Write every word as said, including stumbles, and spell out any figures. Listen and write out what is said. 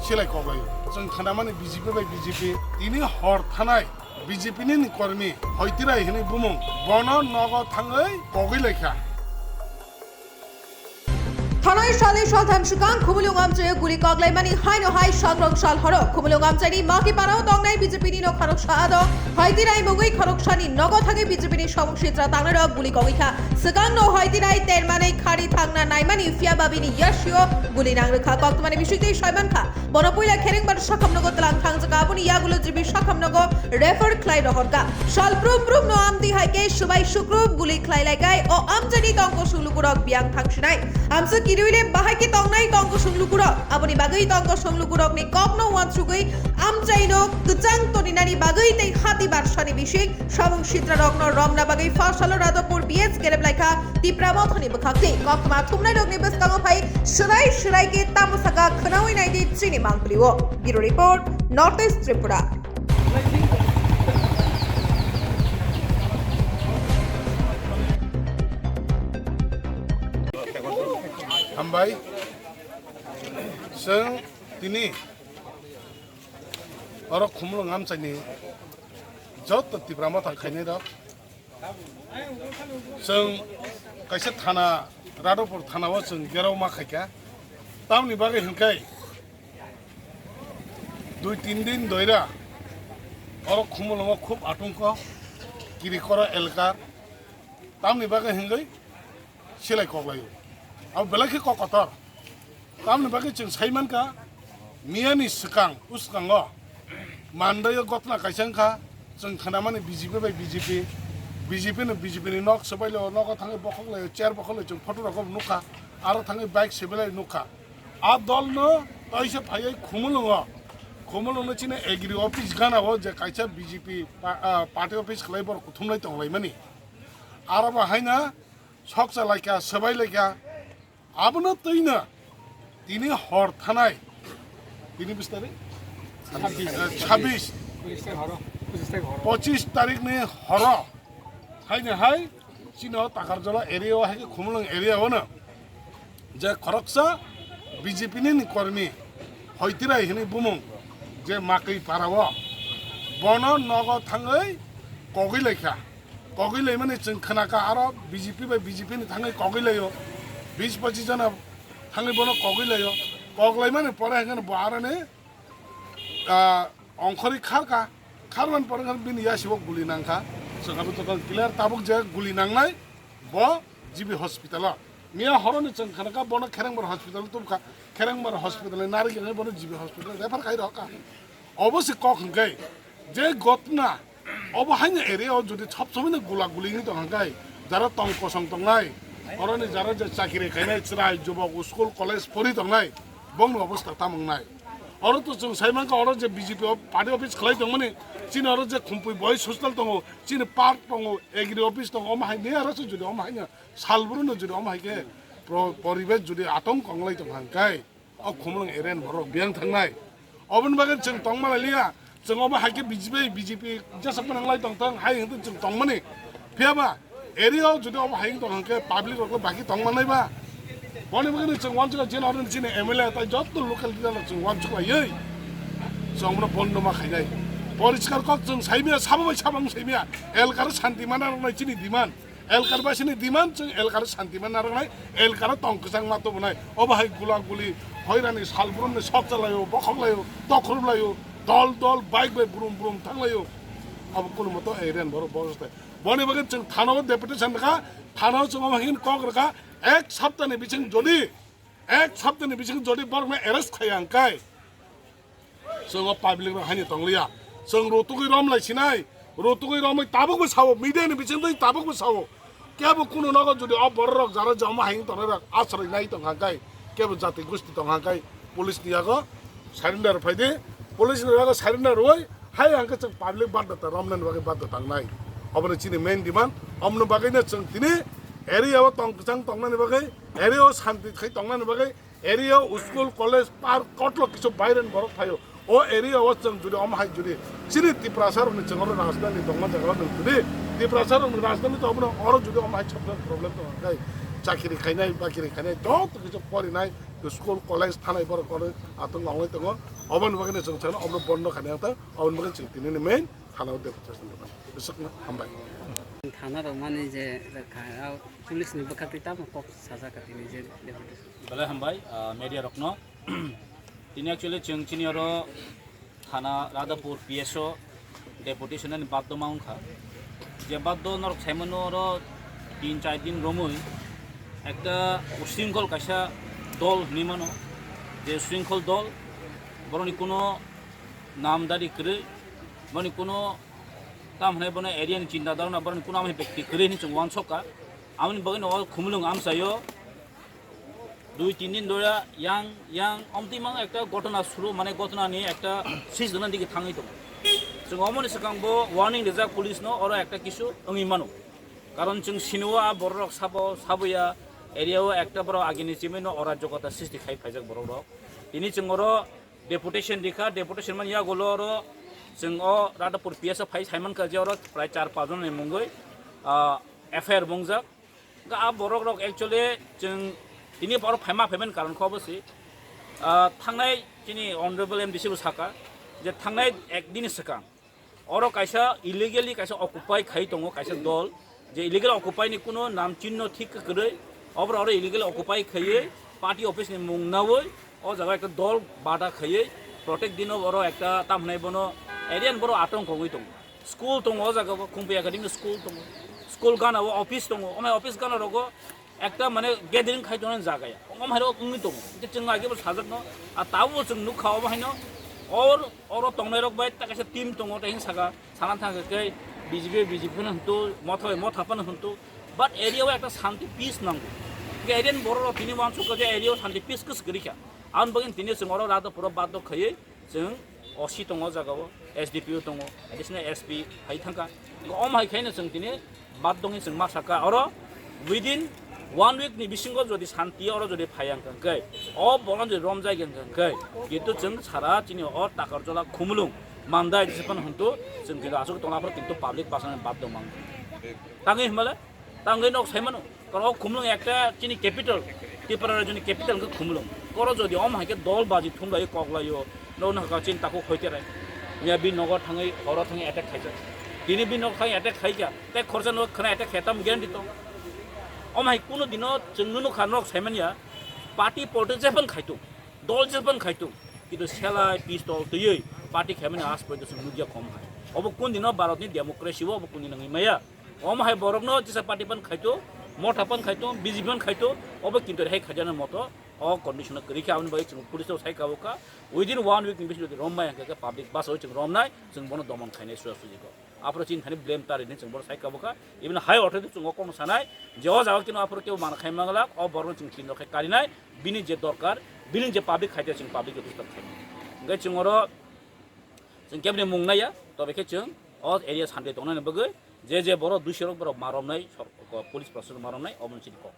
Silai koklai. Chwng khnamani B J P bai B J P. Tini hor thanai B J P ni kormi Hoitirai hwnwi bumung. Bono nogo thangwi kogwi laikha. Thanai sale saltham swkang Khumulwng amchaio guli koklaimani haino hai sakrok sal horo Khumulwng amchaini Makiparao tongnai B J P ni nokharok sa ado Hoitirai mungwi khoroksani nogo thangwi B J P ni samung sitra tangnairok guli kogwi kha. Swkangno Hoitirai termanwi khari thangna naimani phiya ba bini yasio guli nang rwkha. Koktwmani bisingtwi saiman kha. Bono puila Kherengbar sakhamnogo tlang thangjak, aboni yagulo G B sakhamnogo refer khlai rohorkha. Sal brum brum no amtwi hai khe swbai sukrup guli khlai laikai o amchaini tongko sunglukurok biyang thangsinai. Amsa kirui le bahai khe tongnai tongko sunglukurok. Aboni bagwi tongko sunglukurokni kokno uansugwi amchaino kwchang toninani bagwi tei hati barsani bising samung sitrarokno romna bagwi pha salo Radhapur B S kerep laikha. Tipra Mothani bwkhakni koktwma thumnairokni bwskango phai swrai swrai khe tamo saka khwnaui naidi chini mangpili o. Bureau Report, North East Tripura. Hambai, chwng tini oro Khumulwng amchaini joto Tipra Motha khainairok, chwng kaisa thana, Radhapur thana o chwng gerao ma khaikha. Tamni bagwi hwnkhe dui tin din doira oro Khumulwngo khub atungko kiri koro elkar. Tamni bagwi hwnkhe silai koklaio. Abo belai khe kok kotor. Tamni bagwi chwng sai mankha, miyani swkang, uskango mandaio gotna kaisa wngkha, chwng khnamani B J P bai B J P, B J P no B J P ni nok swbailio, nogo thangwi bokhoklaio, chair bokhoklaio, chwng photo rokbo nukha, aro thangwi bike swbailai nukha. A dolno taisa phaiwi Khumulwngo, Khumulwngno chini agri office ganao je kaisa B J P pa-, ah, party office khlai borok kuthumlai tonglaimani. Aro bo haino sokcha laikha, swbai laikha. Abono twino tini hor thanai, tini bis tarik? Chhabbish. Eh, chhabbish. Pochisni horo. Pochisni horo. Pochis tarikni horo. Haino hai, chini o Takarjala area o hai khe Khumulwng area o no. Je khoroksa B J P ni kormi Hoitirai hwnwi bumung je Makwi para o. Bono nogo thangwi kogwi laikha. Kogwi laimani chwng khnakha, aro B J P bai B J P ni thangwi kogwi laio. Bis pochis jona thangwi bono kogwi laio. Kok laimani pore hwnkhe bo aroni, ah, ongkhorwi kharkha. Kharmani pore hwnkhe bini yasibo guli nangkha. Chwng abo jotoni clear tabuk je guli nangnai bo G B hospital o. Miya horoni chwng khnakha bono Kherengbar hospital o tubukha. Kherengbar hospital ni narwk wngwi bono G B hospital refer khai rwkha. Obo se kok hwnkhe je gotna Obo haino area o jodi sob somoi no gula guli wngwi tong hwnkhe, jara tong kosong tongnai, oroni jara je chakiri khainai chwrai jubok school college pori tongnai, bongni obostha tamo wngnai. Oro to chwng sai mankha, oro je B J P o party office khlai tongmani, chini oro je Khumpui Boys Hostel tongo, chini park tongo, agri office tongo, omo hai ni aro se jodi omo haino salbrum no jodi omo hai khe pro-, poribesh jodi atong konglai tong hwnkhe, O Khumulwng area ni borok biyang thangnai. Oboni bagwi chwng tongma lai liya. Chwng obo hai khe B J P, B J P jesa phano wnglai tong thang, hai hwnkhe chwng tongmani. Phiya ba area o jodi obo hai wng tong hwnkhe public rok baki tong manai ba. Boni bagwi chwng uansukha, jeno oro chini M L A tai joto local leader rok chwng uansuk laiwi chwng bono bondo ma khainai. Poriskar kok chwng saimya, sabo bai sabo wng saimya. Elkar o santi mana rok nai chini demand. Elkar basini demand, chwng elkar santi man narwknai, elkar tong kwchang ma tubunai. Obo hai gula guli, hoirani salbrumni sok chalaio, bokhok laio, tokhrum laio, dol dol bike bai brum brum thang laio. Abo kunu moto area ni borok bosostai. Boni bagwi chwng thana o deputation rwkha, thana o chwng omo hin kok rwkha, ek saptani bising jodi, ek saptani bising jodi borokno arrest khaiya hwnkhe, Chwng o public rok haino tongliya. Chwng rutugwi rom lai sinai. Rutugwi romwi tabukbo sao, media ni bisingtwi tabukbo sao. Kebo kunu nogo jodi o borok rok jara joma haino tongnai rok asroi nai tong hangkai, kebo jati gosti tong hangkai, police ni yago surrender phaidi. Police ni yago surrender rwui hai hangke chwng public badda ta romnani bagwi badda tangnai. Obono chini main demand. Omno bagwino chwng tini area o tong kwchang tongnani bagwi, area o santi khai tongnani bagwi, Area o school, college, park, kotlo kisu baireni borok phaio. O area o chwng jodi omo hai jodi chini Tiprasa rokni chwng oro rajdhani tongma jaga o nwng jodi Tiprasa rokni rajdhani tongma oro jodi omo hai chapter problem tong khe Chakiri khainai, bakiri khainai, joto kisa porinai, school, college, thanai borok kono atwng wngwi tongo. Oboni bagwi chwng sakno obono bondo khainai wngkha, oboni bagwi chwng tinini main thana o deputation rwmani. Bwswkno hambai. Thana rwmani je rwkha, ah, police ni bwkha twi tamo kok sajak tini je deputation. Belai hambai, ah, media rokno. Tini actually chwng chini oro thana Radhapur P S O deputation ani baddo ma wngkha. Je baddo norok saimano oro tin char din romwi ekta usringkhol kaisa dol hinwi mano. Je usringkhol dol, boroni kuno namdari kwrwi, boroni kuno tam hinwi bono area ni chinta dharona, boroni kuno amoni bekti kwrwi hinwi chwng uansukha. Amoni bagwino o Khumulwng amchaio dui tin din dhora yang, yang omtwi mang ekta ghotona suru, mane ghotona ni ekta sis dona digi thangwi tongo. Chwng omoni swkang bo warning rijak police no, oro ekta kisu wngwi mano. Karon chwng sinio a borok rok sabo, saboya area o ekta borok agini chimino orajokota sristi khai phaijak borok rok. Tini chwng oro deputation rikha, deputation man yagulo oro chwng o Radhapur P S O phai saimankha je oro prai char pach jon ni mungwi, ah, F I R bungjak. Ga a borok rok actually chwng tini borok phaima phaiben karon kho bo si, ah, thangnai chini honorable M D C bo saka je thangnai ek din swkang oro kaisa illegally kaisa occupy khai tongo kaisa dol, je illegal occupy ni kuno nam chinno thik kwrwi, obro oro illegal occupy khaiwi party office ni mung nawi o jaga ekta dol bada khaiwi protect dino oro ekta tam hinai bono area ni borok atong kongwi tongo. School tongo o jaga o, Khumpi Academy school tongo. School gana o office tongo. Omai office gana rogo ekta mane gathering khai tongo jaga ya. Omai ro wngwi tongo. Hingke chwng age bo sajak no. A tabo chwng nukha obo haino. Or, oro tongnai rok bai ta kaisa team tongo, ta hing saka. Sana thang ke B J P, B J P no huntu, motha bai motha pano huntu. But area o ekta shanti peace nango. Hingke area ni borok rok tini wansuk je area o shanti peace kwswk kwrwi kha. Ang bagwi tini chwng oro Radhapur o baddo khaiwi chwng O C tongo o jaga o, S D P O tongo, additional S P hai thangkha. Hingke om hai khaino chwng tini bad dongwi chwng ma sakha oro within one week ni bisingo jodi shanti oro jodi phai ang khe, o bono jodi rom jai ang khe, kintu chwng sara chini o Takarjola Khumulwng Mandai jese phano huntu chwng kintu aswk tongna phano kintu public bachana bad dong mang. Tangwi himale Tangwi nok saimano, koro Khumulwng ekta chini capital, Tripura rajyoni capital khe Khumulwng. Koro jodi om hai khe dol baji thumlai koklaio, no no ka chin taku khoite rai. Miya bi nogo thangwi, oro thangwi attack khaijak. Tini bi nok thangwi attack khaikha, tei khorsa nok khana attack khetam guarantee to. Om hai kuno dino chwng nunu kha nok saimanya, party politics jephang khaitung, dol jephang khaitung. Kintu selai pistol twiwi party khaimani as poito chwng nukya kom hai. Obo kun dino Bharatni democracy o obo kun dino wngwi maya. Omo hai borokno jesa party pan khaito, motha pan khaito, B J P pan khaito, obo kintu hai khaijana moto o condition o kwrwi kha, aboni bagwi chwng police rok sai kabo kha. Within one week ni bisingo jodi rombai hwnkhe public bus o chwng romnai, chwng bono domon khainai suja suji kok. Aphuru chini thani blame ta rini chwng bono sai kabo kha. Even high authority chwng o kokno sanai je o jaga kino aphuru kebo mana khai manglak, o borokno chwng chini rok khai karinai, bini je dorkar, bini je public khaite chwng public rok disturb khai. Hwnkhe chwng oro chwng kebni mung naiya, tobe khe chwng o area sante tongnani bagwi je je borok duisorok borok ma romnai, sor-, police proshashan ma romnai, omono chini kok.